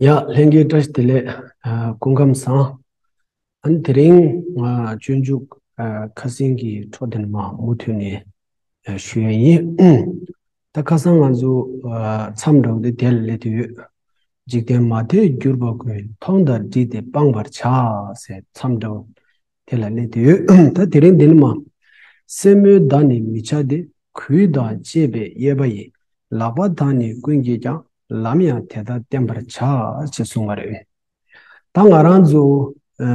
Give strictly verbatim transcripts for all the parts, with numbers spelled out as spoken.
ཡ། ལྷན་རྒྱས་བཀྲ་ཤིས་བདེ་ལེགས། ཨ། སྐུ་ཁམས་བཟང་། ཨ་ནི་དེ་རིང་ང་སྤྱོད་འཇུག་ཨ་ཁ་སང་གི་འཕྲོ་དེ་ནས་མ་མུ་མཐུད་ནས་ཨ་ཞུ་ཡ་ཡིན། ད་ཁ་སང་ང་ཚོ་ཨ་མཚམས་འདྲ་བོ་དེ་དེ་ལ་སླེབས་ཡོད། འཇིག་རྟེན་མ་དད་གྱུར་པ་ཀུན། མཐོང་དང་དྲིས་ཏེ་སྤང་བར་བྱ། ཟེར་མཚམས་འདྲ་བོ་དེ་ལ་སླེབས་ཡོད། ད་དེ་རིང་འདི་ནས་མ། སེན་མོའི་མདའ་ནི་མི་བྱ་སྟེ། གོས་དང་བཅས་པའི་གཡས་པ་ཡིས། ལག་པ་དག་ནི་ཀུན་གྱིས་ཀྱང་། ལམ་ཡང་དེ་ལྟར་བསྟན་པར་བྱ། ཅེས་གསུངས་པ་རེད། ད་ང་རང་ཚོ་ཨ་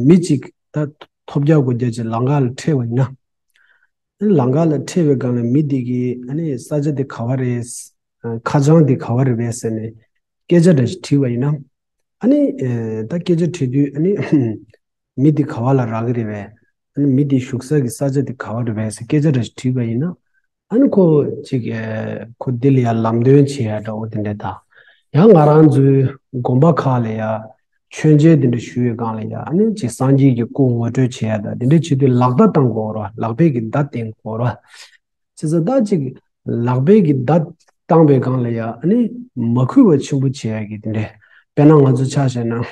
མི་གཅིག་ད་ཐོབ་རྒྱག་སྒོ་རྒྱག་ཅིག་ལམ་ཁ་ལ་འཕྲད་པ་ཡིན་ན། ལམ་ཁ་ལ་འཕྲད་པའི་སྒང་ལ་མི་དེ་གིས་ཨ་ནི་ས་ཆ་དེ་ག་བ་རེད། ཨ་ཁ་བྱང་དེ་ག་བ་རེད་པས་ཟེར་ནས་སྐད་ཆ་འདྲ་ཞིག་དྲིས་པ་ཡིན་ན། ཨ་ནི་ཨ་ད་སྐད་ཆ་དྲིས་དུས་ཨ་ནི་མི་དེ་ག་བ་ལ་རག་གི་རེད་པས། ཨ་ནི་མི་དེ་བཞུགས་ས་གི་ས་ཆ་དེ་ག་བ་རེད་པས་ཟེར་སྐད་ཆ་འདྲ་ཞིག་དྲིས་པ་ཡིན་ན། ཨ་ནི་ཁོ་ཅིག་ཨེ་ཁོ་འདི་ལ་ཡང་ལམ་སྟོན་བྱེད་ཡ་འདྲ་བོ་དེ་འདྲ་དང་། ཡང་ང་རང་ཚོའི་དགོན་པ་ཁག་ལ་ཡང་མཆོད་མཇལ་དེ་འདྲ་ཞུ་བའི་སྒང་ལ་ཡང་ཨ་ནི་ཅིག་སངས་རྒྱས་ཀྱི་སྐུ་ངོ་སྤྲོད་བྱེད་ཡ་དང་དེ་འདྲ་བྱེད་དུས་ལག་བརྡ་བཏང་དགོས་རེད་བ། ལག་པས་ཀྱི་བརྡ་བསྟན་དགོས་རེད་བ། བྱས་ཙང་ད་ཅིག་ལག་པས་ཀྱི་བརྡ་བཏང་བའི་སྒང་ལ་ཡང་ཨ་ནི་མ་གུས་པ་ཆེན་པོ་བྱེད་ཡ་གི་དེ་འདྲ། དཔེར་ན་ང་ཚོ་ཆ་བཞག་ན།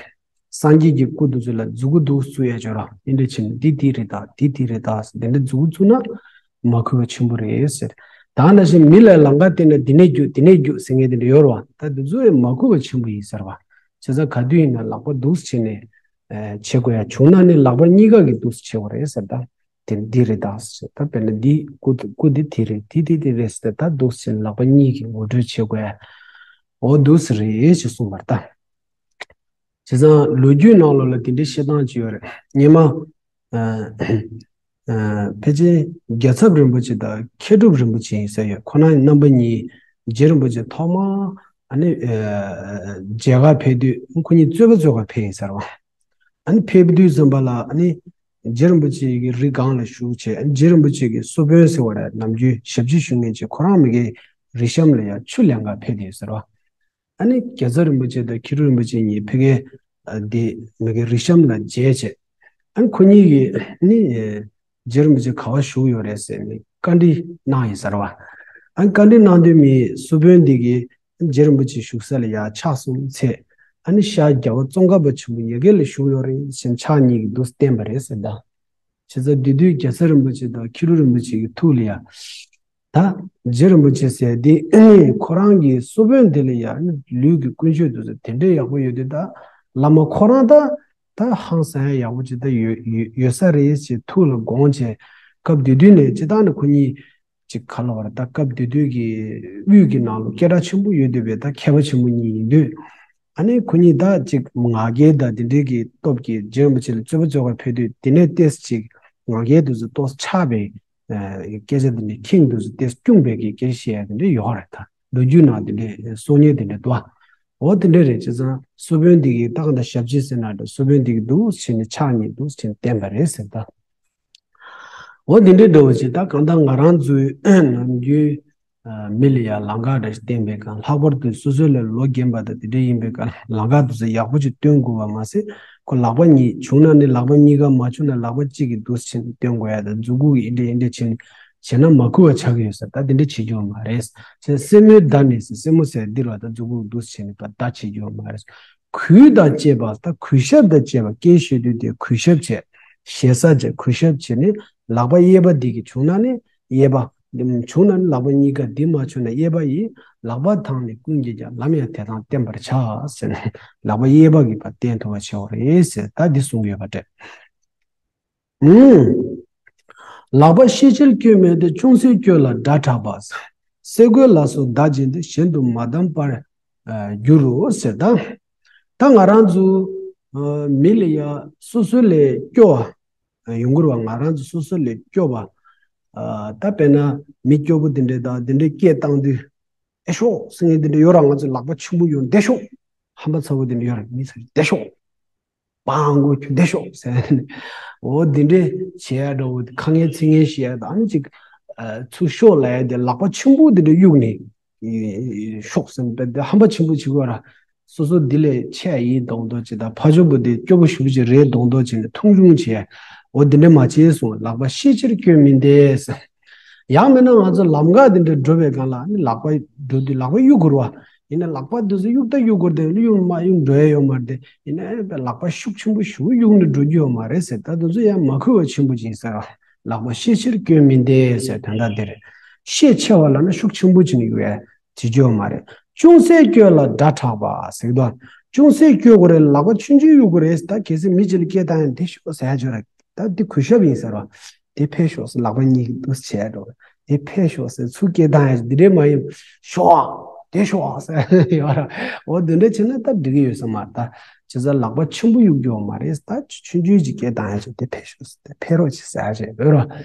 སངས་རྒྱས་ཀྱི་སྐུ་དེ་ཚོ་ལ་མཛུ་གུ་འདུག་བཙུགས་ཡ་ཅིག་ཡོད་རེད། འདི་འདྲ་བྱས་ན་འདི་འདི་རེད་ད། འདི་འདི་རེད་ད། དེ་འདྲ་མཛུ་གུ་བཙུགས་ན་མ་གུས་པ་ཆེན་པོ་རེད་ཟེར། ད་ནང་བཞིན་མི་ལ་ལམ་ཁ་བསྟན་ན་འདི་ནས་རྒྱུགས་འདི་ནས་རྒྱུགས་ཟེར་མཁན་དེ་འདྲ་ཡོད་རེད་བ། ད་འདི་ཚོ་ཡང་མ་གུས་པ་ཆེན་པོ་ཡིན་ཟེར་བ། བྱས་ཙང་ག་དུས་ཡིན་ན་ལག་པ་འདུག་སེ་བྱས་ནས་ཨ་བྱེད་དགོས་ཡ་བྱུང་ན་ནི་ལག་པ་གཉིས་ཀ་གིས་འདུག་སེ་བྱེད་དགོས་རེད་ཟེར། ད་དེ་འདི་རེད་ད་ཟེར། ད་དཔེར་ན་འདི་སྐུ་སྐུ་འདི་དེ་རེད། འདི་འདི་འདི་རེད་ཟེར། ད་འདུག་སེ་བྱས་ནས་ལག་པ་གཉིས་ཀྱིས་ངོ་སྤྲོད་བྱེད་དགོས་ཡ། འོ་འདུག་སེ་རེད་ཅེས་གསུངས་པ་རེད་ད། བྱས་ཙང་ལོ་རྒྱུས་ནང་ལོགས་ལ་དེ་འདྲའི་བཤད་སྟངས་ཅིག་ཡོད་རེད། སྔོན་མ་ཨ་ཨ་ཕལ་ཆེར་རྒྱལ་ཚབ་རིན་པོ་ཆེ་དང་མཁས་གྲུབ་རིན་པོ་ཆེ་ཡིན་ས་ཡོད། ཁོ་རང་རྣམ་པ་གཉིས་རྗེ་རིན་པོ་ཆེ་ཐོག་མ་ཨ་ནི་ཨ་མཇལ་ཁ་ཕེབས་དུས་ཁོ་གཉིས་རྩོད་པ་རྩོད་ག་ཕེབས་ཡིན་ས་རེད་བ། ཨ་ནི་ཕེབས་དུས་ཙམ་པ་ལ་ཨ་ནི་རྗེ་རིན་པོ་ཆེ་གི་རི་སྒང་ལ་བཞུགས་བྱས། ཨ་ནི་རྗེ་རིན་པོ་ཆེ་གི་གསོལ་དཔོན་ཟེར་བ་རེད། ནམ་རྒྱུན་ཞབས་ཕྱི་ཞུ་མཁན་ཅིག་ཁོ་རང་མ་གི་རི་གཤམ་ལ་ཡ་ཆུ་ལེན་ག་ཕེབས་དུས་ཟེར་བ། ཨ་ནི་རྒྱལ་ཚབ་རིན་པོ་ཆེ་དང་མཁས་གྲུབ་རིན་པོ་ཆེ་གཉིས་ཕ་གིའི་ཨ་དེ་མ་གི་རི་གཤམ་ལ་མཇལ་བྱས། ཨ་ནི་ཁོ་གཉིས་ཀྱིས་ཨ་ནི་རྗེ་རིན་པོ་ཆེ་ག་པར་བཞུགས་ཡོད་རེད་ཟེར་ནས་བཀའ་འདྲི་གནང་ཡིན་ས་རེད་བ། ཨ་ནི་བཀའ་འདྲི་གནང་དུས་མི་གསོལ་དཔོན་འདི་གིས་རྗེ་རིན་པོ་ཆེ་བཞུགས་ས་ལ་ཡར་ཕྱག་གསུམ་འཚལ། ཨ་ནི་ཤར་རྒྱལ་བ་ཙོང་ཁ་པ་ཆེན་པོ་ཡ་གི་ལ་བཞུགས་ཡོད་རེད་ཟེར་ཕྱག་གཉིས་ཀྱིས་འདུག་སེ་བསྟན་པ་རེད་ཟེར་ད། བྱས་ཙང་དེ་དུས་རྒྱལ་ཚབ་རིན་པོ་ཆེ་དང་མཁས་གྲུབ་རིན་པོ་ཆེ་གི་ཐུགས་ལ་ཡ། ད་རྗེ་རིན་པོ་ཆེ་ཟེར་དེ་ཁོ་རང་གི་གསོལ་དཔོན་དེ་ལ་ཡ་ལུས་ཀྱི་ཀུན་སྤྱོད་དེ་ཚོ་དེ་འདྲའི་ཡག་པོ་ཡོད་དུས། ད་བླ་མ་ཁོ་རང་ད་ད་ཧང་སང་ཡག་པོ་ཅིག་ད་ཡོད་ཡོད་ཡོད་ས་རེད་ཅེས་ཐུགས་ལ་དགོངས་བྱས། སྐབས་དེ་དུས་ནས་སྤྱིར་བཏང་ནས་ཁོ་གཉིས་ཅིག་ག་ལབ་རེད། ད་སྐབས་དེ་དུས་ཀྱི་དབུས་ཀྱི་ནང་ལ་སྐད་གྲགས་ཆེན་པོ་ཡོད་དུས་པས། ད་མཁས་པ་ཆེན་པོ་གཉིས་ཡིན་དུས། ཨ་ནི་ཁོ་གཉིས་ད་ཅིག་ངག་འཁྱལ་དང་དེ་འདྲའི་གི་སྟོབས་ཀྱིས་རྗེ་རིན་པོ་ཆེ་ལ་རྩོད་པ་རྩོད་ག་ཕེབས་དུས། དེ་ནས་ཏོག་ཙམ་ཅིག་ངག་འཁྱལ་དེ་ཚོ་ཏོག་ཙམ་ཆག་པའི་ཨ་སྐད་ཆ་དེ་འདྲ་ཁེངས་དེ་ཚོ་ཏོག་ཙམ་བསྐྱུངས་པའི་གི་སྐད་ཆ་བཤད་ཡ་དེ་འདྲ་ཡོད་རེད། ད་ལོ་རྒྱུས་ནང་དེ་འདྲའི་སྲོལ་རྒྱུན་དེ་འདྲ་འདུག་འོ་དེ་འདྲ་རེད། བྱས་ཙང་གསོལ་དཔོན་འདི་གིས་ད་གང་ལྟར་ཞབས་ཕྱི་ཟེར་ན་འདྲ། གསོལ་དཔོན་འདི་གིས་འདུག་སེ་བྱས་ནས་ཕྱག་གཉིས་འདུག་སེ་བྱས་ནས་བསྟན་པ་རེད་ཟེར་ད། འོ་དེ་འདྲའི་འདྲ་བོ་ཅིག་ད་གང་ལྟར་ང་རང་ཚོའི་ནམ་རྒྱུན་ཨ་མི་ལ་ཡ་ལམ་ཁ་འདྲ་ཞིག་བསྟན་པའི་སྒང་། ལྷག་པར་དུ་སོ་སོ་ལས་ལོ་རྒན་པ་དང་དེ་འདྲ་ཡིན་པའི་སྒང་ལམ་ཁ་དེ་ཚོ་ཡག་པོ་ཅིག་སྟོན་དགོས་པ་མ་ཟད། ཁོ་ལག་པ་གཉིས་བྱུང་ན་ནི་ལག་པ་གཉིས་ཀ། མ་བྱུང་ན་ལག་པ་གཅིག་གིས་འདུག་སེ་བྱས་ནས་སྟོན་དགོས་ཡ་དང་། མཛུབ་གུ་གིས་འདི་འདྲ་འདི་འདྲ་བྱས་ནས་བྱས་ན་མ་གུས་པ་ཆགས་ཀྱི་ཡོད་ཟེར། ད་འདི་འདྲ་བྱེད་རྒྱུ་མ་རེད་ཟེར། སེན་མོའི་མདའ་ནི་ཟེར། སེན་མོ་ཟེར་འདི་རེད་བ། ད་མཛུབ་གུ་འདུག་སེ་བྱས་ནས་བརྡ་བྱེད་རྒྱུ་མ་རེད། གུས་དང་བཅས་པ། ད་གུས་ཞབས་དང་བཅས་པ། སྐད་ཤོད་དུས་དེ་གུས་ཞབས་བྱས། ཞེ་ས་བྱས། གུས་ཞབས་བྱས་ནས་ལག་པ་གཡས་པ་འདི་གིས། བྱུང་ན་ནི་གཡས་པ། བྱུང་ན་ནི་ལག་པ་གཉིས་ཀ། འདི་མ་བྱུང་ན་གཡས་པ་ཡིས། ལག་པ་དག་ནི་ཀུན་གྱིས་ཀྱང་། ལམ་ཡང་དེ་དང་བསྟན་པར་བྱ་ཟེར་ནས། ལག་པ་གཡས་པ་གིས་ཕར་བསྟན་ཐུབ་པ་བྱེད་དགོས་རེད་ཟེར། ད་འདི་གསུང་གི་ཡོད་པ་རེད། ཨུམ། ལག་པ་ཤས་ཆེར་བསྐྱོད་མིན་ཏེ། ཅུང་ཟད་བསྐྱོད་ལ་སྒྲ་གྲགས་པ། སེ་གོལ་ལ་སོགས་བརྡ་བྱིན་ཏེ། གཞན་དུ་མ་བསྡམས་པར་འགྱུར་རོ་ཟེར། ད་ད་ང་རང་ཚོ་ཨ་མི་ལ་ཡ་སོ་སོ་ལས་སྐྱོ་བ་ཡོང་གི་རེད་བ། ང་རང་ཚོ་སོ་སོ་ལས་སྐྱོ་བ། ཨ་ད་དཔེར་ན་མི་སྐྱོ་པོ་དེ་འདྲས་དང་དེ་འདྲས་སྐད་བཏང་དུས། བསྡད་ཤོག་ཟེར་མཁན་དེ་འདྲ་ཡོད་ར། ང་ཚོ་ལག་པ་ཆེན་པོ་ཡོང་། བསྡད་ཤོག་ཧམ་པ་ཚ་བོ་དེ་འདྲ་ཡོད་ར། མི་ཚོ་བསྡད་ཤོག་པང་མགོ་ཁྱོད་བསྡད་ཤོག་ཟེར་ནས། འོ་དེ་འདྲ་བྱེད་ཡ་འདྲ་བོ། ཁ་ངན་ཚིག་ངན་བཤད་ཡ་དང་། ཨ་ནི་ཅིག་ཨ་ཚུར་ཤོག་ལབ་ཡ་དེ་ལག་པ་ཆེན་པོ་དེ་འདྲ་གཡུག་ནས་ཤོག་ཟེར་ནས་ཧམ་པ་ཆེན་པོ་བྱེད་དགོས་ར། སོ་སོ་འདི་ལས་ཆེ་ཡ་ཡིན་མདོག་མདོག་བྱེད། ད་ཕ་ཆོས་པོ་དེ་སྐྱོ་པོ་ཞེ་པོ་ཅིག་རེད་མདོག་མདོག་བྱེད་ནས་མཐོང་ཆུང་བྱེད། འོ་འདི་འདྲ་མ་བྱེད་གསུངས། ལག་པ་ཤས་ཆེར་བསྐྱོད་མིན་ཏེ་ཟེར། ཡང་མིན་ན་ང་ཚོ་ལམ་ཁ་འདི་འདྲ་འགྲོ་བའི་སྒང་ལ་ནི་ལག་པ་འགྲོ་དུས་ལག་པ་གཡུག་དགོས་རེད་བ། ཡིན་ན་ལག་པ་འདི་ཚོ་གཡུག་ད་གཡུག་དགོས་དེ་གཡུག་མ་གཡུག་འགྲོ་ཡ་ཡོད་མ་རེད་དེ། ཡིན་ན་ལག་པ་ཤུགས་ཆེན་པོ་ཞིག་གཡུག་ནས་འགྲོ་རྒྱུ་ཡོད་མ་རེད་ཟེར། ད་འདི་ཚོ་ཡང་མ་གུས་པ་ཆེན་པོ་ཅིག་ཡིན་ཟེར་བ། ལག་པ་ཤས་ཆེར་བསྐྱོད་མིན་ཏེ་ཟེར་དོན་དག་འདི་རེད། ཤས་ཆེ་བ་ལབ་ན་ཤུགས་ཆེན་པོ་ཅིག་ནས་གཡུག་ཡ་བྱེད་རྒྱུ་ཡོད་མ་རེད། ཅུང་ཟད་བསྐྱོད་ལ་སྒྲ་གྲགས་པ་ཟེར་གི་འདུག་ཅུང་ཟད་བསྐྱོད་དགོས་རེད། ལག་པ་ཆུང་ཆུང་གཡུག་དགོས་རེད། ད་གལ་སྲིད་མི་གཅིག་ལ་སྐད་བཏང་ཡ་འདི་ཤོག་ཟེར་ཡ་ཅིག་ཡོད་རེད། ད་འདི་གུས་ཞབས་ཡིན་ཟེར་བ། དེ་ཕེབས་ཤོག་ཟེར། ལག་པ་གཉིས་ཀྱིས་འདུག་བྱས་འགྲོ། དེ་ཕེབས་ཤོག་ཟེར། ཚུར་སྐད་བཏང་ཡ་འདི་འདྲས་མ་ཡིན། ཤོག་ཨ། དེ་ཤོག་ཨ་ཟེར་ཡོད་ར། འོ་འདི་འདྲས་བྱས་ན་ད་འགྲིག་གི་ཡོད་ས་མ་རེད། ད་བྱས་ཙང་ལག་པ་ཆེན་པོ་གཡུག་རྒྱུ་མ་རེད། ད་ཆུང་ཆུང་ཅིག་སྐད་བཏང་ཡ་ཅིག་དེ་ཕེབས་ཤོག་ཟེར། དེ་ཕེབས་རོགས་བྱེད་ཟེར་ཡ་ཅིག་ཡོད་ར།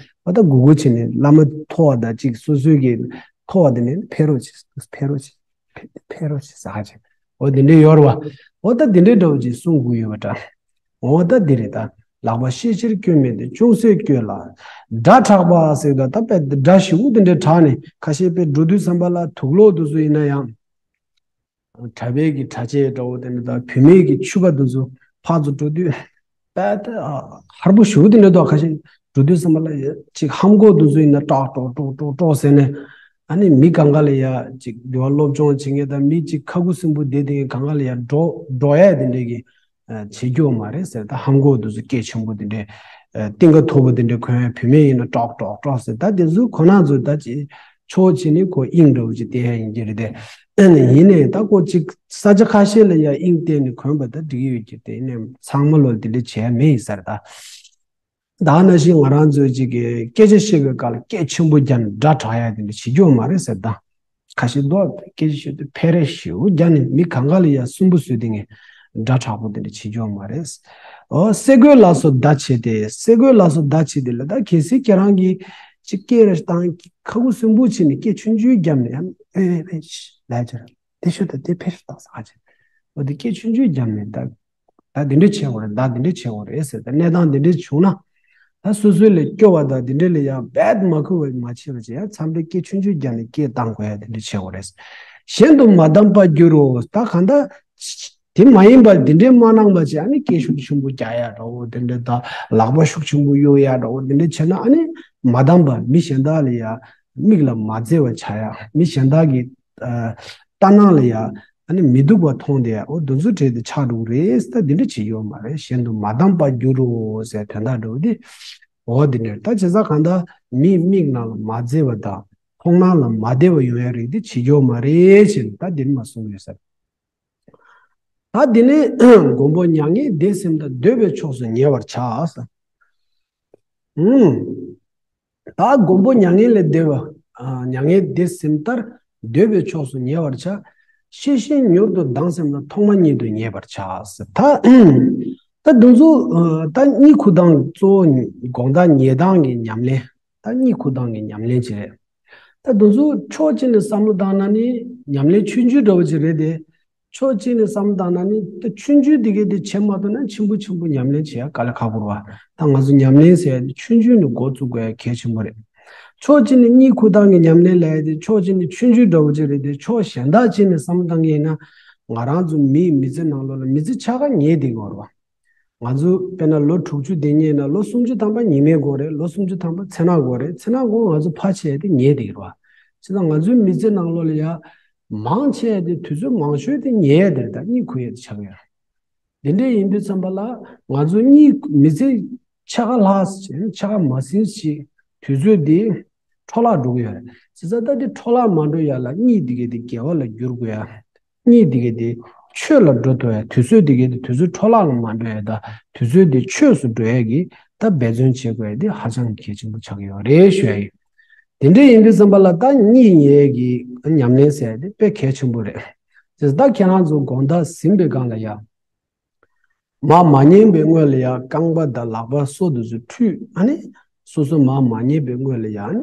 འོ་ད་གུ་གུ་བྱས་ནས་བླ་མ་མཐོ་བ་དང་ཅིག་སོ་སོའི་གི་མཐོ་བ་དེ་ནས་ཕེབས་རོགས་བྱེད། ཕེབས་རོགས་བྱེད། ཕེབས་རོགས་བྱེད་ཟེར་ཡ་ཅིག་འོ་དེ་འདྲས་ཡོད་ར་བ། འོ་ད་དེ་འདྲས་འདྲ་བོ་ཅིག་གསུང་དགོས་ཡོད་པ་འདྲ། འོ་ད་འདི་རེད་ད། ལག་པ་ཤས་ཆེར་བསྐྱོད་མིན་ཏེ་ཅུང་ཟད་བསྐྱོད་ལ། སྒྲ་གྲགས་པ་ཟེར་ད་ད་དཔེ་སྒྲ་ཞེ་པོ་དེ་འདྲས་གྲགས་ནས། ཁ་ཤས་དཔེ་འགྲོ་དུས་ཙམ་པ་ལ་དུག་ལོག་དེ་ཚོ་ཡིན་ན་ཡང་། གྲྭ་པའི་གི་གྲྭ་ཆས་འདྲ་བོ་དེ་འདྲས་དང་བུད་མེད་ཀྱི་ཕྱུ་པ་དེ་ཚོ་ཕར་ཚུར་འགྲོ་དུས་དཔེ་ད་ཧར་པོ་ཞེ་པོ་དེ་འདྲས་འདུག་ཁ་ཤས་འགྲོ་དུས་ཙམ་པ་ལ་ཅིག་ཧམ་གོག་དེ་ཚོ་ཡིན་ན་ཀྲོག་ཀྲོག་ཀྲོག་ཀྲོག་ཀྲོག་ཟེར་ནས། ཨ་ནི་མི་གང་ག་ལ་ཡ་ཅིག་འདི་བ་སློབ་སྦྱོང་བྱེད་མཁན་དང་མི་ཅིག་ཁ་ཁུ་སིམ་པོ་བསྡད་དེ་གང་ག་ལ་ཡ་འགྲོ་འགྲོ་ཡ་དེ་འདྲས་གི་བྱེད་རྒྱུ་མ་རེད་ཟེར། ད་ཧམ་གོག་དེ་ཚོ་སྐད་ཆེན་པོ་དེ་འདྲས། གཏིང་ཁ་མཐོ་པོ་དེ་འདྲས་གོན་ཡ། བུད་མེད་ཡིན་ན་ཀྲོག་ཀྲོག་ཀྲོག་ཟེར། ད་དེ་ཚོ་ཁོ་ན་ཚོ་ད་ཅིག་ཕྱོགས་གཅིག་ནས་ཁོ་དབྱིངས་འདྲ་བོ་ཅིག་བསྟན་ཡ་ཡིན་གྱི་རེད་དེ། ཨ་ནི་ཡིན་ནའི་ད་ཁོ་ཅིག་ས་ཆ་ཁ་ཤས་ལ་ཡ་དབྱིངས་བསྟན་ནས་གོན་པ་ད་འགྲིག་གི་ཡོད་ཀྱི་རེད་དེ། ཡིན་ནའི་ཚང་མ་ལོ་དེ་འདྲས་བྱས་ཡ་མེད་ཡིན་ས་རེད་ད། ད་ནང་བཞིན་ང་རང་ཚོའི་ཅིག་གི་སྐད་ཆ་བཤད་པའི་སྐབས་ལ་སྐད་ཆེན་པོ་རྒྱག་ནས་སྒྲ་གྲགས་ཡ་དེ་འདྲ་བྱེད་རྒྱུ་མ་རེད་ཟེར་ད། ཁ་ཤས་མདོག་སྐད་ཆ་བཤད་དུས་ཕེ་རེ་ཞེ་པོ་རྒྱག་ནས་མི་གང་ག་ལ་ཡ་སུན་པོ་བཟོས་དེ་ངས་སྒྲ་དྲག་པོ་དེ་འདྲ་བྱེད་རྒྱུ་མ་རེད། ཨོ་སེ་གོལ་ལ་སོགས་བརྡ་བྱས་ཏེ། སེ་གོལ་ལ་སོགས་བརྡ་བྱས་ཏེ་ལ་ད་གལ་སྲིད་ཁྱེད་རང་གིས་ཅིག་སྐད་རེ་བཏང་ཁ་ཁུ་སུན་པོ་བྱས་ནས་སྐད་ཆུང་ཆུང་བརྒྱབ་ནས་ཡང་ཨེ་ཨེ་ཨེ་ལས་ཅི་རེད། དེ་ཤོད་དང་དེ་ཕེ་ཤོད་དང་ཟེར་ག་ཅིག་འོ་དེ་སྐད་ཆུང་ཆུང་བརྒྱབ་ནས་ད། ད་འདི་འདྲ་བྱེད་དགོས་རེད། ད་འདི་འདྲ་བྱེད་དགོས་རེད་ཟེར། ད་གནས་སྟངས་འདི་འདྲ་བྱུང་ན། ད་སོ་སོ་ལས་སྐྱོ་བ་དང་འདི་འདྲ་ལ་ཡང་རྦད་མ་ཁུར་བ་མ་བྱེད་པ་བྱེད་ཡ། མཚམས་རེ་སྐད་ཆུང་ཆུང་རྒྱག་ནས་སྐད་བཏང་དགོས་ཡ་དེ་འདྲ་བྱེད་དགོས་རེད། གཞན་དུ་མ་བསྡམས་པར་འགྱུར་རོ། ད་གང་ལྟར་དེ་མ་ཡིན་པར་འདི་འདྲའི་མ་གནང་པ་བྱས། ཨ་ནི་སྐད་ཤུགས་ཆེན་པོ་རྒྱག་ཡ་འདྲ་བོ་དེ་འདྲ་དང་། ལག་པ་ཤུགས་ཆེན་པོ་གཡུག་ཡ་འདྲ་བོ་དེ་འདྲ་བྱས་ན། ཨ་ནི་མ་བསྡམས་པར་མི་གཞན་དག་ལ་ཡ་མིག་ལ་མ་མཛེས་པ་ཆགས་ཡ། མི་གཞན་དག་གི་ལྟ་སྣང་ལ་ཡ་ཨ་ནི་མི་སྡུག་པ་མཐོང་དེ། འོ་འདི་ཚོ་གྲས་དེ་ཆགས་འགྲོ་གི་རེད། ད་འདི་འདྲ་བྱེད་ཡོད་མ་རེད། གཞན་དུ་མ་བསྡམས་པར་འགྱུར་རོ་ཟེར་དོན་དག་འདྲ་བོ་དེ། འོ་འདི་འདྲ་ད་བྱས་ཙང་གང་ལྟར་མིའི་མིག་ནང་ལ་མ་མཛེས་པ་དང་མཐོང་སྣང་ལ་མ་བདེ་བ་ཡོང་ཡ་རིགས་དེ་བྱེད་ཡོད་མ་རེད་ཅེས་ད་འདིར་མ་གསུངས་ཡོད་ཟེར། ད་འདི་ནི་མགོན་པོ་མྱ་ངན་འདས་ཟིན་མཐར། འདོད་པའི་ཕྱོགས་སུ་ཉེ་བར་བྱ། ཨུམ། ད་མགོན་པོ་མྱ་ངན་ལས་འདས་པ། ཨ། མྱ་ངན་འདས་ཟིན་མཐར་འདོད་པའི་ཕྱོགས་སུ་ཉེ་བར་བྱ། ཤེས་བཞིན་མྱུར་དུ་ལྡང་སེམས་ལ། ཐོག་མ་ཉིད་དུ་ཉེ་བར་བྱ། ཟེར། ད་ད་འདི་ཚོ་ད་གཉིད་ཁུག་སྟངས་གཙོ་བོ་དགོང་དག་ཉལ་སྟངས་ཀྱི་ཉམས་ལེན། ད་གཉིད་ཁུག་སྟངས་ཀྱི་ཉམས་ལེན་ཅིག་རེད། ད་འདི་ཚོ་ཕྱོགས་གཅིག་ནས་བསམ་བློ་བཏང་ན་ནི་ཉམས་ལེན་ཆུང་ཆུང་འདྲ་བོ་ཅིག་རེད་དེ། ཕྱོགས་གཅིག་ནས་བསམ་བློ་བཏང་ན་ནི་ད་ཆུང་ཆུང་འདི་གས་དེ་བྱེད་མ་ཐུབ་ན་ཆེན་པོ་ཆེན་པོ་ཉམས་ལེན་བྱེད་ཡ་དཀའ་ལས་ཁག་པོ་རེད་བ། ད་ང་ཚོ་ཉམས་ལེན་ཟེར་ཡ་དེ་ཆུང་ཆུང་ནས་འགོ་བཙུགས་དགོས་ཡ་གལ་ཆེན་པོ་རེད། ཕྱོགས་གཅིག་ནས་གཉིད་ཁུག་སྟངས་ཀྱི་ཉམས་ལེན་ལབ་ཡ་དེ་ཕྱོགས་གཅིག་ནས་ཆུང་ཆུང་འདྲ་བོ་ཅིག་རེད་དེ། ཕྱོགས་གཞན་དག་གཅིག་ནས་བསམ་བློ་བཏང་གི་ཡིན་ན། ང་རང་ཚོ་མིའི་མི་ཚེ་ནང་ལོགས་ལ་མི་ཚེ་ཕྱེད་ཀ་ཉལ་བསྡད་ཀྱི་ཡོད་རེད་བ། ང་ཚོ་དཔེར་ན་ལོ་དྲུག་ཅུ་དེ་ཉལ་ན་ལོ་སུམ་ཅུ་ཐམ་པ་ཉི་མའི་མགོ་རེད། ལོ་སུམ་ཅུ་ཐམ་པ་མཚན་ནག་མགོ་རེད། མཚན་ནག་མགོ་ང་ཚོ་ཕལ་ཆེ་བ་དེ་ཉལ་བསྡད་ཀྱི་རེད་བ། བྱས་ཙང་ང་ཚོའི་མི་ཚེ་ནང་ལོགས་ལ་ཡ་མང་ཆེ་བ་དེ་དུས་ཚོད་མང་ཤོས་དེ་ཉལ་ཡ་དེ་རེད། ད་གཉིད་ཁུག་ཡ་དེ་ཆགས་ཀྱི་ཡོད་རེད། དེ་འདྲ་ཡིན་དུས་ཙམ་པ་ལ་ང་ཚོ་གཉིད་མི་ཚེ་ཕྱེད་ཀ་ལྷག་ཕྱེད་ཀ་མ་ཟིན་ཞིག་དུས་ཚོད་དེ་འཕྲོ་བརླག་འགྲོ་གི་ཡོད་རེད། བྱས་ཙང་ད་དེ་འཕྲོ་བརླག་མ་འགྲོ་ཡ་ལ་གཉིད་དེ་གས་དེ་དགེ་བ་ལ་བསྒྱུར་དགོས་ཡ། གཉིད་དེ་གས་དེ་ཆོས་ལ་འགྲོ་ཐུབ་ཡ། དུས་ཚོད་དེ་གས་དེ་དུས་ཚོད་འཕྲོ་བརླག་ལ་མ་འགྲོ་ཡ་དང་། དུས་ཚོད་དེ་ཆོས་སུ་འགྲོ་ཡ་གི་ད་འབད་བརྩོན་བྱེད་དགོས་ཡ་དེ་ཧ་ཅང་གལ་ཆེན་པོ་ཆགས་ཀྱི་ཡོད་རེད་ཞུ་ཡ་ཡིན། དེ་འདྲ་ཡིན་དུས་ཙམ་པ་ལ་ད་གཉིད་ཉལ་གྱི་ཉམས་ལེན་ཟེར་ཡ་དེ་དཔེ་གལ་ཆེན་པོ་རེད། བྱས་ཙང་ད་ཁྱེད་རང་ཚོ་དགོང་དག་ཟིན་པའི་སྒང་ལ་ཡ། མར་མ་ཉལ་བའི་སྔོན་ལ་ཡ་རྐང་པ་དང་ལག་པ་སོ་དེ་ཚོ་འཁྲུད། ཨ་ནི་སོ་སོ་མར་མ་ཉལ་བའི་སྔོན་ལ་ཡ། ཨ་ནི་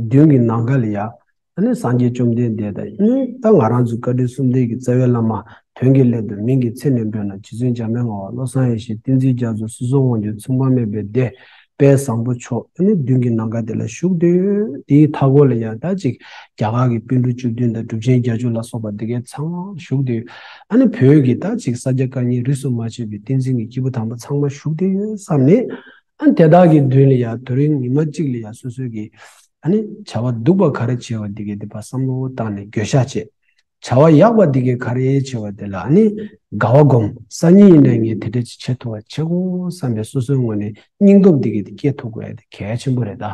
མདུན་གྱི་ནམ་མཁའ་ལ་ཡ། ཨ་ནི་སངས་རྒྱས་བཅོམ་ལྡན་འདས་དང་། ཨ་ནི་ད་ང་རང་ཚོ་བཀའ་དྲིན་གསུམ་ལྡན་གྱི་རྩ་བའི་བླ་མ། དོན་གྱི་སླད་དུ་མིང་གི་ཚེ་ནས་འབོད་ན། རྗེ་བཙུན་འཇམ་དཔལ་དབྱངས། བློ་བཟང་ཡེ་ཤེས། བསྟན་འཛིན་རྒྱ་མཚོ། སྲིད་གསུམ་དབང་སྒྱུར། མཚུངས་པ་མེད་པའི་སྡེ། དཔལ་བཟང་པོ་མཆོག། ཨ་ནི་མདུན་གྱི་ནམ་མཁའ་དེ་ལ་བཞུགས་དུས། དེའི་མཐའ་སྐོར་ལ་ཡང་ད་ཅིག་རྒྱ་གར་གྱི་པཎ་གྲུབ་བཅུ་བདུན་དང་གྲུབ་ཆེན་བརྒྱད་ཅུ་ལ་སོགས་པ་དེ་གའི་ཚང་མ་བཞུགས་དུས། ཨ་ནི་བོད་ཀྱི་ད་ཅིག་ས་སྐྱ་བཀའ་རྙིང་རིས་སུ་མ་ཆད་པའི་བསྟན་འཛིན་གྱི་སྐྱེས་བུ་དམ་པ་ཚང་མ་བཞུགས་དུས་ཡོད་བསམ་ནས། ཨ་ནི་དེ་དག་གི་མདུན་ལ་ཡང་དེ་རིང་ཉི་མ་གཅིག་ལ་ཡང་སོ་སོའི་གི་ཨ་ནི་བྱ་བ་སྡུག་པ་ག་རེ་བྱས་པ་དེ་གའི་དེ་ཕར་བསམ་བློ་བཏང་ནས་འགྱོད་བཤགས་བྱས། བྱ་བ་ཡག་པ་འདི་གས་ག་རེ་བྱེད་པ་དེ་ལ་ནི་དགའ་བ་སྒོམ། སང་ཉིན་ཡིན་ནའི་ངས་དེ་འདྲ་ཅིག་བྱེད་ཐུབ་པ་བྱེད་དགོས་བསམ་པའི་སོ་སོའི་ངོས་ནས་སྙིང་སྟོབས་འདི་གས་དེ་སྐྱེ་ཐུབ་དགོས་ཡ་དེ་གལ་ཆེན་པོ་རེད་ད།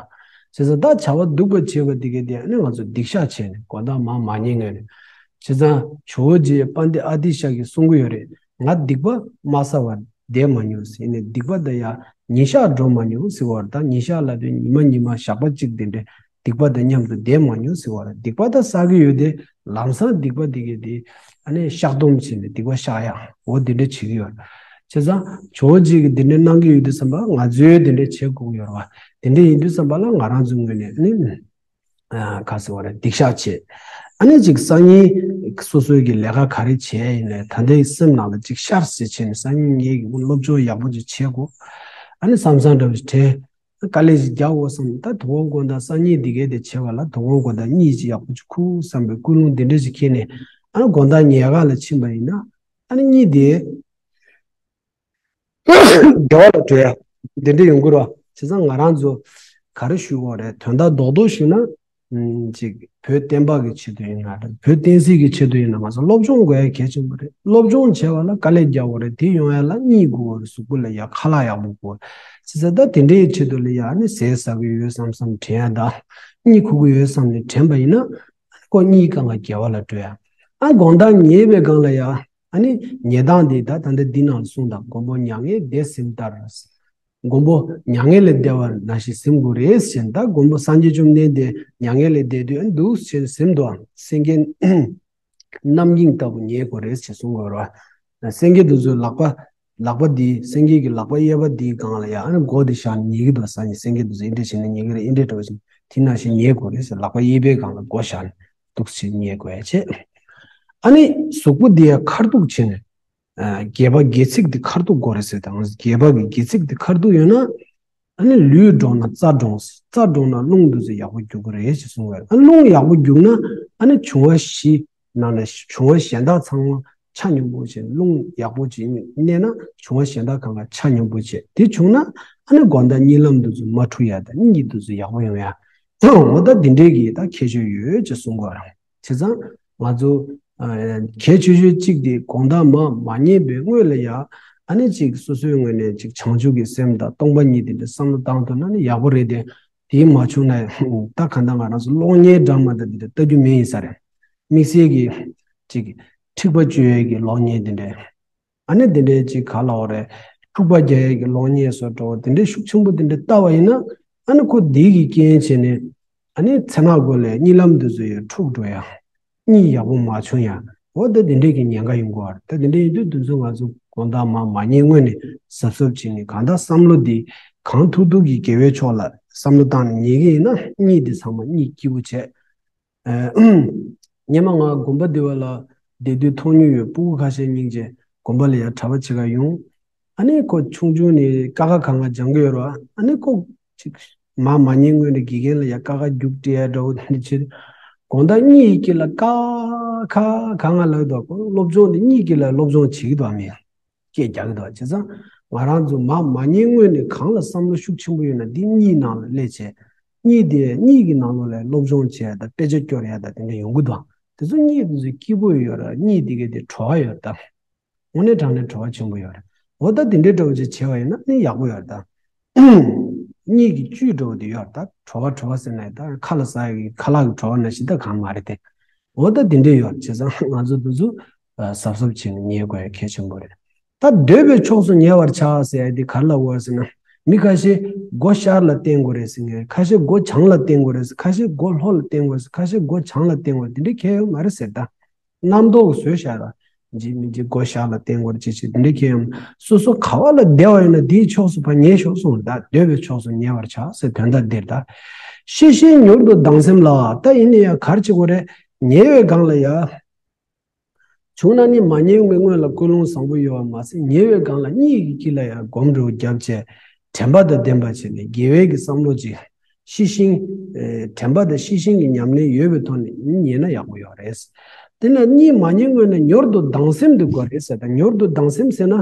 བྱས་ཙང་ད་བྱ་བ་སྡུག་པ་བྱེད་པ་འདི་གས་དེ་ནི་ང་ཚོ་སྡིག་བཤགས་བྱས་ནས་དགོང་དག་མར་མ་ཉལ་སྔོན་ནས། བྱས་ཙང་ཇོ་བོ་རྗེ་དཔལ་ལྡན་ཨ་ཏི་ཤ་གིས་གསུང་གི་ཡོད་རེད། ང་སྡིག་པ་མ་བསགས་པར་བསྡད་མ་མྱོང་ཟེར་ནས། སྡིག་པ་དང་ཡང་ཉིན་ཞག་འགྲོ་མ་མྱོང་ཟེར་བ་རེད་ད། ཉིན་ཞག་ལབ་དུས་ཉི་མ་ཉི་མ་ཞག་པ་གཅིག་དེ་འདྲའི་སྡིག་པ་དང་མཉམ་དུ་བསྡད་མ་མྱོང་ཟེར་བ་རེད། སྡིག་པ་ད་བསགས་ཀྱི་ཡོད་དེ། ལམ་སང་སྡིག་པ་དེ་གས་དེ་ཨ་ནི་བཤགས་སྡོམ་བྱས་ནས་སྡིག་པ་བཤགས་ཡག་འོ་དེ་འདྲ་བྱེད་ཀྱི་ཡོད་རེད། བྱས་ཙང་ཇོ་བོ་རྗེ་གིས་དེ་འདྲ་གནང་གི་ཡོད་དུས་ཙམ་པ་ལ་ང་ཚོས་དེ་འདྲ་བྱེད་དགོས་ཀྱི་ཡོད་རེད་བ། དེ་འདྲ་ཡིན་དུས་ཙམ་པ་ལ་ང་རང་ཚོའི་ངོས་ནས་ཨ་ནི། ཨ། ག་ཟེར་བ་རེད། སྡིག་བཤགས་བྱེད། ཨ་ནི་ཅིག་སང་ཉིན་སོ་སོའི་གི་ལས་ཀ་ག་རེ་བྱས་ཡིན་ནའི་ད་ལྟའི་སེམས་ནང་ལ་ཅིག་ཤར་ཟེར་བྱས་ནས། སང་ཉིན་ངས་གི་སློབ་སྦྱོང་ཡག་པོ་ཅིག་བྱེད་དགོས། ཨ་ནི་བསམ་བསམ་འདྲ་པོ་ཅིག་དྲན། དཀའ་ལས་ཅིག་རྒྱག་དགོས་བསམ། ད་དོ་དགོང་དགོང་དག་སང་ཉིན་འདི་གས་དེ་བྱེད་པ་ལ་དོ་དགོང་དགོང་དག་གཉིད་ཅིག་ཡག་པོ་ཅིག་ཁུག་བསམ་པའི་ཀུན་སློང་འདི་འདྲ་ཅིག་འཁྱེར་ནས། ཨ་ནི་དགོང་དག་ཉལ་ཁང་ལ་ཕྱིན་པ་ཡིན་ན། ཨ་ནི་གཉིད་དེ་བདེ་བ་ལ་གྲོལ་ཡ་དེ་འདྲ་ཡོང་གི་རེད། བྱས་ཙང་ང་རང་ཚོ་ག་རེ་ཞུ་དགོས་རེད། དོན་དག་རྡོག་རྡོག་ཞུས་ན། ཨམ། ཅིག་བོད་བསྟན་པ་གི་ཆེད་དུ་ཡིན་ན་རེད། བོད་བསྟན་སྲིད་ཀྱི་ཆེད་དུ་ཡིན་ན་ང་ཚོ་སློབ་སྦྱོང་དགོས་ཡ་གལ་ཆེན་པོ་རེད། སློབ་སྦྱོང་བྱེད་པ་ལ་དཀའ་ལས་རྒྱག་དགོས་རེད། དེ་ཡོང་ཡ་ལ་གཉིད་དགོས་རེད། གཟུགས་པོ་ལ་ཡ་ཁ་ལག་ཡག་པོ་དགོས། བྱས་ཙང་ད་དེ་འདྲའི་ཆེད་དུ་ལ་ཡ་ནི་ཟས་ཟ་གི་ཡོད་བསམ་བསམ་དྲན་ཡ་དང་། གཉིད་ཁུག་གི་ཡོད་བསམ་ནས་དྲན་པ་ཡིན་ན། ཁོ་གཉིད་གང་ག་བདེ་བ་ལ་གྲོལ་ཡ། ཨ། དགོང་དག་ཉལ་བའི་སྒང་ལ་ཡ། ཨ་ནི་ཉལ་སྟངས་དེ་ད་ད་ལྟ་འདི་ནང་ལ་གསུངས་དང་། མགོན་པོ་མྱ་ངན་འདས་ཟིན་ལྟར། མགོན་པོ་མྱ་ངན་ལས་འདས་པ་ནང་བཞིན་ཟིན་དགོས་རེད་ཟེར། ད་མགོན་པོ་སངས་རྒྱས་བཅོམ་ལྡན་འདས་མྱ་ངན་ལས་འདས་དུས་ཨ་འདུག་ཟེར་ཟིན་འདུག་ཨ། སེང་གེ་གནམ་སྙིང་ལྟ་བུ་ཉལ་དགོས་རེད་ཟེར་གསུང་གི་ཡོད་རེད་བ། སེང་གེ་དེ་ཚོའི་ལག་པ། ལག་པ་འདི། སེང་གེ་གི་ལག་པ་གཡས་པ་འདིའི་སྒང་ལ་ཡ་ཨ་ནི་མགོ་དེ་བཞག་ནས་ཉལ་གྱི་འདུག་སང་ཉིན་སེང་གེ་དེ་ཚོ་འདི་འདྲ་བྱས་ནས་ཉལ་གྱི་རེད། འདི་འདྲ་འདྲ་བོ་ཞིག་དེ་ནང་བཞིན་ཉལ་དགོས་རེད་ཟེར། ལག་པ་གཡས་པའི་སྒང་ལ་མགོ་བཞག་ནས་འདུག་སེ་ཉལ་དགོས་ཡ་བྱས། ཨ་ནི་གཟུགས་པོ་འདི་ཡ་ཁ་ཐུག་བྱས་ནས། ཨ། སྒལ་པ་སྒལ་ཚིགས་འདི་ཁ་ཐུག་དགོས་རེད་ཟེར་དང་། སྒལ་པ་གི་སྒལ་ཚིགས་འདི་ཁ་ཐུག་ཡོད་ན། ཨ་ནི་ལུས་འགྲོགས་ན་རྩ་འགྲོགས། རྩ་འགྲོགས་ན་རླུང་འདི་ཚོ་ཡག་པོ་རྒྱུག་གི་རེད་ཅེས་གསུངས་པ་རེད། ཨ། རླུང་ཡག་པོ་རྒྱུག་ན་ཨ་ནི་འབྱུང་བ་བཞི་ནང་ནས་འབྱུང་བ་གཞན་དག་ཚང་མ་ཆ་སྙོམས་པོ་བྱས། རླུང་ཡག་པོ་ཅིག་གནས་ན་འབྱུང་བ་གཞན་དག་གང་ག་ཆ་སྙོམས་པོ་བྱས། དེ་བྱུང་ན་ཨ་ནི་དགོང་དག་གཉིད་ལམ་འདི་ཚོ་མ་འཁྲུག་ཡ་དང་གཉིད་འདི་ཚོ་ཡག་པོ་ཡོང་ཡ། འོ་ད་འདི་འདྲའི་གི་ད་ཁྱད་ཆོས་ཡོད་ཅེས་གསུངས་པ་རེད། བྱས་ཙང་ང་ཚོ། ཨ། གལ་ཆེ་ཤོས་གཅིག་དེ་དགོང་དག་མར་མ་ཉལ་བའི་སྔོན་ལ་ཡ། ཨ་ནི་ཅིག་སོ་སོའི་ངོས་ནས་ཅིག་བྱང་ཆུབ་ཀྱི་སེམས་དང་སྟོང་པ་ཉིད་དེ་འདྲ་བསམ་བློ་བཏང་ཐུབ་ན་ནི་ཡག་པོ་རེད་དེ། དེ་མ་བྱུང་ན་ད་ག་འདྲ་ང་རང་ཚོ་གློག་བརྙན་འདྲ་མི་འདྲ་དེ་འདྲ་ལྟ་རྒྱུ་མེད་ཡིན་ས་རེད། དམིགས་བསལ་གྱི་ཅིག་འཁྲིག་པ་སྤྱོད་ཡས་ཀྱི་གློག་བརྙན་དེ་འདྲ། ཨ་ནི་དེ་འདྲའི་ཅིག་ག་ལབ་དགོས་རེད། འཁྲུག་པ་རྒྱག་ཡས་ཀྱི་གློག་བརྙན་བཟོ་འདྲ་བོ་དེ་འདྲའི་ཤུགས་ཆེན་པོ་དེ་འདྲ་ལྟ་བ་ཡིན་ན། ཨ་ནི་ཁོ་དེ་གི་རྐྱེན་བྱས་ནས་ཨ་ནི་མཚན་ནག་སྒོ་ལས་གཉིད་ལམ་དེ་ཚོ་ཡང་འཁྲུག་འགྲོ་ཡ། གཉིད་ཡག་པོ་མ་བྱུང་ཡ། འོ་ད་དེ་འདྲའི་གི་ཉེན་ཁ་ཡོང་གི་ཡོད་རེད། ད་དེ་འདྲ་ཡིན་དུས་དེ་ཚོ་ང་ཚོ་དགོང་དག་མར་མ་ཉལ་སྔོན་ནས་གཟབ་གཟབ་བྱས་ནས། གང་ལྟར་བསམ་བློ་འདི་གང་ཐུབ་ཐུབ་ཀྱིས་དགེ་བའི་ཕྱོགས་ལ་བསམ་བློ་བཏང་ནས་ཉལ་གི་ཡིན་ན་གཉིད་འདི་ཚང་མ་གཉིད་སྐྱིད་པོ་བྱས། ཨ། སྔོན་མ་ང་དགོན་པ་འདི་བ་ལ་བསྡད་དུས་མཐོང་མྱོང་ཡོད། སྤུ་གུ་ཁ་ཤས་སྙིང་རྗེ་དགོན་པ་ལ་ཡར་གྲྭ་པ་བྱེད་ག་ཡོང་། ཨ་ནི་ཁོ་ཆུང་ཆུང་ནས་ཀ་ཁ་གང་ག་སྦྱང་གི་ཡོད་རེད་བ། ཨ་ནི་ཁོ་ཅིག་མར་མ་ཉལ་སྔོན་ནས་དགེ་རྒན་ལ་ཡ་ཀ་ཁ་རྒྱུགས་སྤྲད་ཡ་འདྲ་བོ་དེ་འདྲ་བྱེད། དགོང་དག་གཉིད་ཀྱི་ལ་ཀ་ཁ་གང་ག་ལབ་འདུག་ཁོ་སློབ་སྦྱོང་དེ་གཉིད་ཀྱི་ལ་སློབ་སྦྱོང་བྱེད་ཀྱི་འདུག་མི། སྐད་རྒྱག་གི་འདུག་བྱས་ཙང་ང་རང་ཚོ་མར་མ་ཉལ་སྔོན་ནས་གང་ལ་བསམ་བློ་ཤུགས་ཆེན་པོ་ཡོད་ན་འདི་གཉིད་ནང་ལ་སླེབས་བྱས། གཉིད་དེ་གཉིད་ཀྱི་ནང་ལོགས་ལ་སློབ་སྦྱོང་བྱས་དང་དཔེ་ཆ་སྐྱོར་ཡ་དང་དེ་འདྲ་ཡོང་གི་འདུག་དེ་ཚོ་གཉིད་དེ་ཚོ་སྐྱིད་པོ་ཡོད་ར། གཉིད་དེ་གའི་དེ་བྲོ་བ་ཡོད་ད། དངོས་གནས་དྲང་གནས་བྲོ་བ་ཆེན་པོ་ཡོད་རེད། འོ་ད་དེ་འདྲའི་འདྲ་བོ་ཅིག་བྱས་པ་ཡིན་ན་ནི་ཡག་པོ་ཡོད་རེད་ད། གཉིད་ཀྱི་བཅུད་འདྲ་བོ་དེ་ཡོད་རེད་ད། བྲོ་བ་བྲོ་བ་ཟེར་ན་ད་ཁ་ལ་ཟ་ཡ་གི་ཁ་ལག་གི་བྲོ་བ་ནང་བཞིན་ད་གང་མ་རེད་དེ། འོ་ད་དེ་འདྲ་ཡོད་རེད། བྱས་ཙང་ང་ཚོ་འདི་ཚོ་གཟབ་གཟབ་བྱས་ནས་ཉལ་དགོས་ཡ་གལ་ཆེན་པོ་རེད། ད་འདོད་པའི་ཕྱོགས་སུ་ཉལ་བར་བྱ་ཟེར་ཡ་དེ་ག་རེ་ལབ་དགོས་ཟེར་ན། མི་ཁ་ཤས་སྒོ་ཤར་ལ་བསྟན་དགོས་རེད་ཟེར་མཁན། ཁ་ཤས་སྒོ་བྱང་ལ་བསྟན་དགོས་རེད་ཟེར། ཁ་ཤས་སྒོ་ལྷོ་ལ་བསྟན་དགོས་ཟེར། ཁ་ཤས་སྒོ་བྱང་ལ་བསྟན་དགོས་རེད། དེ་འདྲ་གང་ཡང་ཡོད་མ་རེད་ཟེར་ད། རྣམ་རྟོག་བཟོས་བཞག་ལ། འཇིགས་མི་འཇིགས་སྒོ་ཤར་ལ་བསྟན་དགོས་རེད་ཅེས་བྱས་དེ་འདྲ་གང་ཡང་ཡོད་མ། སོ་སོ་ག་བ་ལ་བདེ་བ་ཡོད་ན་དེའི་ཕྱོགས་སུ་ཕར་ཉལ་ཤོག་གསུངས་རེད་ད། འདོད་པའི་ཕྱོགས་སུ་ཉལ་བར་བྱ་ཟེར་དོན་དག་འདིར་ད། ཤི་ཤིང་མྱུར་དུ་ལྡང་སེམས་ལ། ད་ཡིན་ན་ཡང་ག་རེ་བྱེད་དགོས་རེད། ཉལ་བའི་སྒང་ལ་ཡ། བྱུང་ན་ནི་མ་ཉལ་བའི་སྔོན་ལ་ཀུན་སློང་བཟང་པོ་ཡོད་པ་མ་ཟད། ཉལ་བའི་སྒང་ལ་གཉིད་ཀྱི་དཀྱིལ་ལ་ཡང་སྒོམ་རུ་བརྒྱབ་བྱས། དྲན་པ་དང་ལྡན་པ་བྱས་ནས་དགེ་བའི་གི་བསམ་བློ་ཅིག། ཤི་ཤིང་། ཨེ། དྲན་པ་དང་ཤི་ཤིང་གི་ཉམས་ལེན་ཡོད་པའི་ཐོག་ནས་ཉལ་ན་ཡག་པོ་ཡོད་རེད། དེ་ནས་གཉིད་མ་ཉལ་སྔོན་ནས་མྱུར་དུ་ལྡང་སེམས་དེ་དགོས་རེད་ཟེར་ད། མྱུར་དུ་ལྡང་སེམས་ཟེར་ན།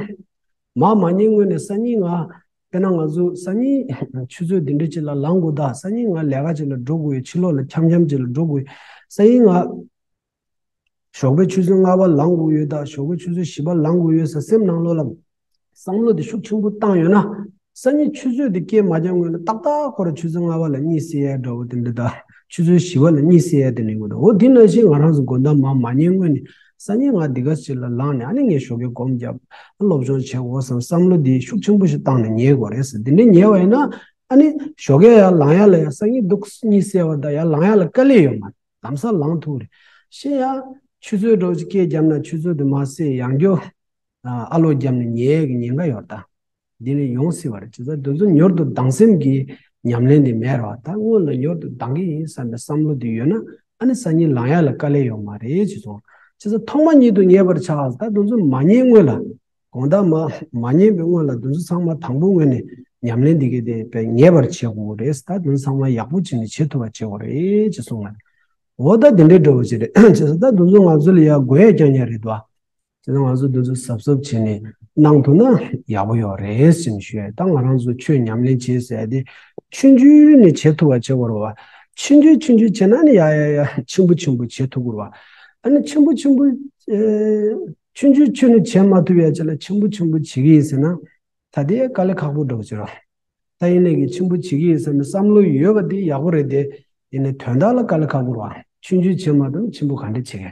མར་མ་ཉལ་སྔོན་ནས་སང་ཉིན་ང་། དཔེར་ན་ང་ཚོ་སང་ཉིན་ཆུ་ཚོད་འདི་འདྲ་ཅིག་ལ་ལངས་དགོས་ད། སང་ཉིན་ང་ལས་ཀ་ཅིག་ལ་འགྲོ་དགོས་ཡོད། ཕྱི་ལོགས་ལ་འཆམ་འཆམ་ཅིག་ལ་འགྲོ་དགོས་ཡོད། སང་ཉིན་ང་ ཞོགས་པའི་ཆུ་ཚོད་ལྔ་པ་ལངས་དགོས་ཡོད་ད། ཞོགས་པའི་ཆུ་ཚོད་བཞི་པ་ལངས་དགོས་ཡོད་ཟེར་སེམས་ནང་ལོགས་ལ་བསམ་བློ་དེ་ཤུགས་ཆེན་པོ་བཏང་ཡོད་ན། སང་ཉིན་ཆུ་ཚོད་དེ་སྐྱེལ་མ་རྒྱག་སྔོན་ལ་ཏག་ཏག་ཁོ་རང་ཆུ་ཚོད་ལྔ་པ་ལ་གཉིད་སད་ཡ་འདྲ་བོ་དེ་འདྲ་དང་། ཆུ་ཚོད་བཞི་པ་ལ་གཉིད་སད་ཡ་དེ་འདྲ་ཡོང་གི་འདུག་འོ་དེ་ནང་བཞིན་ང་རང་ཚོ་དགོང་དག་མར་མ་ཉལ་སྔོན་ནས་སང་ཉིན་ང་འདི་ག་ཅིག་ལ་ལངས་ནས་ཨ་ནི་ངས་ཞོགས་ཀའི་སྒོམ་བརྒྱབ། སློབ་སྦྱོང་བྱེད་དགོས་བསམ་བསམ་བློ་དེ་ཤུགས་ཆེན་པོ་ཞིག་བཏང་ནས་ཉལ་དགོས་རེད་ཟེར། དེ་འདྲ་ཉལ་བ་ཡིན་ན་ཨ་ནི་ཞོགས་ཀའི་ཡར་ལངས་ཡ་ལ་ཡང་སང་ཉིན་འདུག་གཉིད་སད་པ་དང་ཡར་ལངས་ཡ་ལ་དཀའ་ལས་ཡོད་མ་རེད། ལམ་སང་ལངས་ཐུབ་རེད། གཞན་ཡང་ཆུ་ཚོད་འདྲ་བོ་ཅིག་སྐད་བརྒྱབ་ན་ཆུ་ཚོད་དེ་མར་བསད་ཡང་བསྐྱར་ཨ་ཨ་ལོག་བརྒྱབ་ནས་ཉལ་ཡས་ཀྱི་ཉེན་ཁ་ཡོད་རེད་ད། འདི་ནི་ཡོང་སྲིད་པ་རེད། བྱས་ཙང་དེ་ཚོ་མྱུར་དུ་སྡང་སེམས་ཀྱི་ཉམས་ལེན་དེ་མེད་རེད་བ། ད་སྔོན་ལ་མྱུར་དུ་སྡང་གི་ཡིན་བསམ་པའི་བསམ་བློ་དེ་ཡོད་ན་ཨ་ནི་སང་ཉིན་ལངས་ཡ་ལ་དཀའ་ལས་ཡོད་མ་རེད་ཅེས་གསུངས། བྱས་ཙང་ཐོག་མ་ཉིད་དུ་ཉལ་བར་བྱ། ད་དེ་ཚོ་མ་ཉལ་སྔོན་ལ། དགོང་དག་མ་མ་ཉལ་བའི་སྔོན་ལ་དེ་ཚོ་ཚང་མ་དང་པོ་ངོས་ནས་ཉམས་ལེན་འདི་གའི་དེ་དཔེ་ངེས་པར་བྱེད་དགོས་རེད། ད་དེ་ཚོ་ཚང་མ་ཡག་པོ་བྱས་ནས་བྱེད་ཐུབ་པ་བྱེད་དགོས་རེད་ཅེས་གསུངས་ལ། འོ་ད་དེ་འདྲའི་འདྲ་བོ་ཅིག་རེད། བྱས་ཙང་ད་དེ་ཚོ་ང་ཚོ་ལ་ཡ་དགོས་ཡ་རྐྱང་རྐྱང་རེད་དོ། བྱས་ཙང་ང་ཚོ་དེ་ཚོ་གཟབ་གཟབ་བྱས་ནས་གནང་ཐུབ་ན་ཡག་པོ་ཡོད་རེད་ཅེས་ནས་ཞུ་ཡ། ད་ང་རང་ཚོ་ཆོས་ཉམས་ལེན་བྱེད་ཟེར་ཡ་དེ་ཆུང་ཆུང་ནས་བྱེད་ཐུབ་པ་བྱེད་དགོས་རེད་བ། ཆུང་ཆུང་ཆུང་ཆུང་བྱས་ན་ནི་ཡ་ཡ་ཡ་ཆེན་པོ་ཆེན་པོ་བྱེད་ཐུབ་དགོས་རེད་བ། ཨ་ནི་ཆེན་པོ་ཆེན་པོ་ཨེ། ཆུང་ཆུང་ཆུང་ནས་བྱེད་མ་ཐུབ་ཡ་ཅིག་ལ་ཆེན་པོ་ཆེན་པོ་བྱེད་ཀྱི་ཡིན་ཟེར་ན། ད་དེ་དཀའ་ལས་ཁག་པོ་འདྲ་བོ་ཅིག་རེད། ད་ཡིན་ནའི་གི་ཆེན་པོ་བྱེད་ཀྱི་ཡིན་ཟེར་ནས་བསམ་བློ་ཡོད་པ་དེ་ཡག་པོ་རེད་དེ། ཡིན་ནའི་དོན་དག་ལ་དཀའ་ལས་ཁག་པོ་རེད་བ། ཆུང་ཆུང་བྱེད་མ་ཐུབ་ན་ཆེན་པོ་ག་འདྲ་བྱེད་ཀྱི་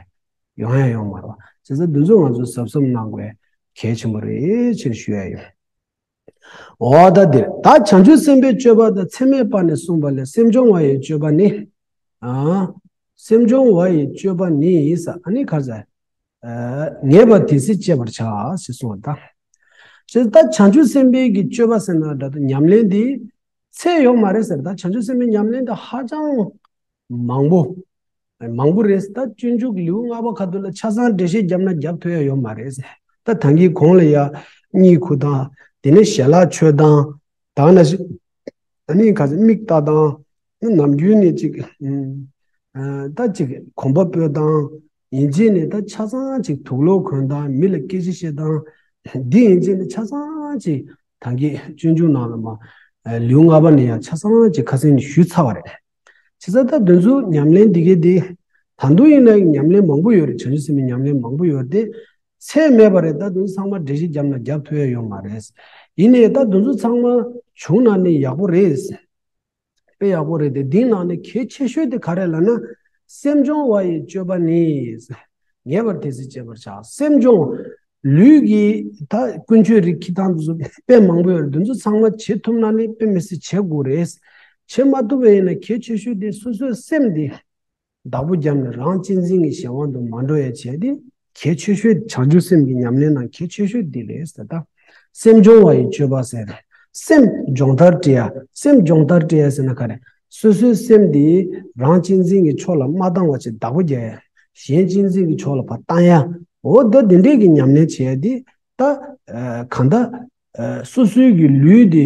ཡོང་ཡ་ཡོད་མ་རེད་བ། བྱས་ཙང་འདི་ཚོ་ང་ཚོ་གཟབ་གཟབ་གནང་དགོས་གལ་ཆེན་པོ་རེད་ཅེས་ཞུ་ཡ་ཡིན། འོ་ད་འདིར་ད་བྱང་ཆུབ་སེམས་དཔའི་སྤྱོད་པ་དང་ཚད་མེད་པ་ནས་གསུངས་པ་ལས་སེམས་སྦྱོང་བ་ཡི་སྤྱོད་པ་ནི། ཨ། སེམས་སྦྱོང་བ་ཡི་སྤྱོད་པ་ནི་ཡིན་ས་ཨ་ནི་ག་རེ་ཟེར། ཨ། ངེས་པ་དེ་སྲིད་སྤྱད་པར་བྱ་ཞེས་གསུངས་པ་དང་། ཅེས་ད་བྱང་ཆུབ་སེམས་དཔའི་གི་སྤྱོད་པ་ཟེར་ན་འདྲ་དུ་ཉམས་ལེན་འདི་ཚད་ཡོད་མ་རེད་ཟེར། ད་བྱང་ཆུབ་སེམས་དཔའི་ཉམས་ལེན་འདི་ཧ་ཅང་མང་པོ། མང་པོ་རེད། ད་སྤྱོད་འཇུག་ལེའུ་ལྔ་པ་ཁ་ཐུག་ལ་ཆ་ཚང་འགྲེལ་བཤད་བརྒྱབ་ན་བརྒྱབ་ཐུབ་ཡ་ཡོད་མ་རེད། ད་ད་གིན་གོང་ལ་ཡ་གཉིད་ཁུག་དང་དེ་ནས་ཞལ་ལག་མཆོད་དང་། ད་ནང་བཞིན་ཨ་ནི་ག་ཚོད་མིག་ལྟ་དང་། ནམ་རྒྱུན་ནས་ཅིག་ཨ་ད་ཅིག་གོམ་པ་སྤོས་དང་། ཡིན་གཅིག་ནས་ད་ཆ་ཚང་ཅིག་དུག་ལོག་གོན་དང་མི་ལ་སྐད་ཆ་བཤད་དང་། འདི་ཡིན་གཅིག་ནས་ཆ་ཚང་ཅིག་ད་གིན་སྤྱོད་འཇུག་ནང་ལ་མ་ལེའུ་ལྔ་པ་ནས་ཡང་ཆ་ཚང་ཅིག་ཁ་སང་ནས་ཞུས་ཚར་བ་རེད། བྱས་ཙང་ད་དེ་ཚོ་ཉམས་ལེན་འདི་གའི་འདི། ད་དུང་ཡིན་ན་ཉམས་ལེན་མང་པོ་ཡོད་རེད། བྱང་ཆུབ་སེམས་དཔའི་ཉམས་ལེན་མང་པོ་ཡོད་དེ། ཚད་མེད་པ་རེད། ད་དེ་ཚོ་ཚང་མ་འགྲེལ་བཤད་བརྒྱབ་ན་རྒྱབ་ཐུབ་ཡ་ཡོད་མ་རེད། ཡིན་ནའི་ད་དེ་ཚོ་ཚང་མ་བྱུང་ན་ནི་ཡག་པོ་རེད། དཔེ་ཡག་པོ་རེད་དེ། འདིའི་ནང་ནས་གལ་ཆེ་ཤོས་དེ་ག་རེ་ལབ་ན། སེམས་སྦྱོང་བ་ཡི་སྤྱོད་པ་ནི། ངེས་པར་དེ་སྲིད་སྤྱད་པར་བྱ། སེམས་སྦྱོང་། ལུས་ཀྱི་ད་ཀུན་སྤྱོད་རིགས་ཀྱི་སྟངས་དེ་ཚོ་དཔེ་མང་པོ་ཡོད་རེད། དེ་ཚོ་ཚང་མ་བྱེད་ཐུབ་ན་ནི་དཔེ་མི་སྲིད་བྱེད་དགོས་རེད། བྱེད་མ་ཐུབ་པ་ཡིན་ན་གལ་ཆེ་ཤོས་དེ་སོ་སོའི་སེམས་དེ་བདག་པོ་བརྒྱབ་ནས་རང་གཅེས་འཛིན་གྱི་གཞན་དབང་དུ་མ་འགྲོ་ཡ་བྱས་ཏེ། གལ་ཆེ་ཤོས་བྱང་ཆུབ་སེམས་ཀྱི་ཉམས་ལེན་ནང་གལ་ཆེ་ཤོས་འདི་རེད་ཟེར། ད་སེམས་སྦྱོང་བ་ཡི་སྤྱོད་པ་ཟེར། སེམས་སྦྱོང་བརྡར་སྤྲད་ཡ། སེམས་སྦྱོང་བརྡར་སྤྲད་ཡ་ཟེར་ན་ག་རེ། སོ་སོའི་སེམས་འདི་རང་གཅེས་འཛིན་གྱི་ཕྱོགས་ལ་མ་བཏང་བ་ཅིག་བདག་པོ་རྒྱག་ཡ། གཞན་གཅེས་འཛིན་གྱི་ཕྱོགས་ལ་ཕར་བཏང་ཡ། འོ་ད་འདི་འདྲས་ཀྱི་ཉམས་ལེན་བྱས་ཏེ། ད་གང་ལྟར་སོ་སོའི་གི་ལུས་འདི།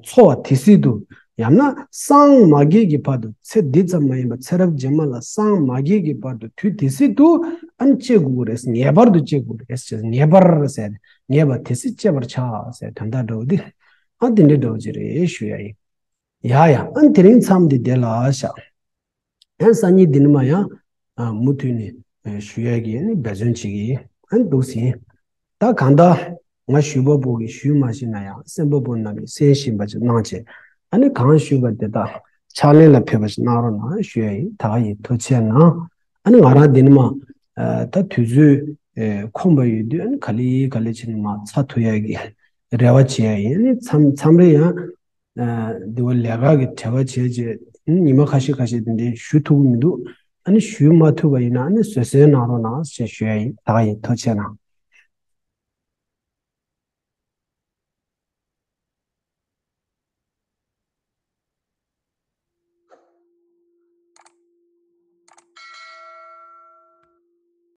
འཚོ་བ་དེ་སྲིད་དུ། ཡང་ན་སངས་མ་རྒྱས་ཀྱི་བར་དུ། ཚེ་འདི་ཙམ་མ་ཡིན་པར་ཚེ་རབས་རྗེས་མ་ལ་སངས་མ་རྒྱས་ཀྱི་བར་དུ་དུས་དེ་སྲིད་དུ་ཨ་ནི་སྤྱད་དགོས་རེད། ངེས་པར་དུ་སྤྱད་དགོས་རེད། ངེས་པར་ཟེར། ངེས་པ་དེ་སྲིད་སྤྱད་པར་བྱ་ཟེར་དོན་དག་འདྲ་བོ་འདི། ཨ་དེ་འདྲའི་འདྲ་བོ་ཅིག་རེད་ཞུ་ཡ་ཡིན། ཡ་ཡ། ཨ་དེ་རིང་མཚམས་འདི་དེ་ལ་བཞག་ཨ་སང་ཉིན་འདི་ནས་མར་ཡང་མུ་མཐུད་ནས་ཞུ་ཡ་གི་ཨ་ནི་འབད་བརྩོན་བྱེད་ཀྱི་ཡིན། ཨ་འདུག་ཟིན། ད་གང་ལྟར་ང་ཞུས་པ་པོ་གིས་ཞུས་མ་ཤེས་ན་ཡང་གསན་པ་པོ་རྣམས་ཀྱིས་གསན་ཤེས་པ་ཅིག་གནང་བྱས། ཨ་ནི་གང་ཞུས་པ་དེ་དག་ཕྱག་ལེན་ལ་ཕེབས་པ་ཞིག་གནང་རོགས་གནང་ཞུ་ཡ་ཡིན། ད་ག་ཡིན། ཐུགས་རྗེ་གནང་། ཨ་ནི་ང་རང་འདི་ནས་མར་ད་དུས་ཚོད་ཁོམ་པ་ཡོད་དུས་ཨ་ནི་ག་ལེ་ག་ལེ་བྱས་ནས་མར་ཚར་ཐུབ་ཡ་གི་རེ་བ་བྱེད་ཡ་ཡིན། ཨ་ནི་མཚམས་མཚམས་རེ་ཡང་འདི་བ་ལས་ཀ་གི་བྲེལ་བ་བྱས་བྱས་ཉི་མ་ཁ་ཤས་ཁ་ཤས་དེ་འདྲའི་ཞུ་ཐུབ་ཀྱི་མི་འདུག་ཨ་ནི་ཞུ་མ་ཐུབ་པ་ཡིན་ན་ཨ་ནི་བཟོད་བསྲན་གནང་རོགས་གནང་ཞེས་ཞུ་ཡ་ཡིན། ད་ག་ཡིན། ཐུགས་རྗེ་གནང་།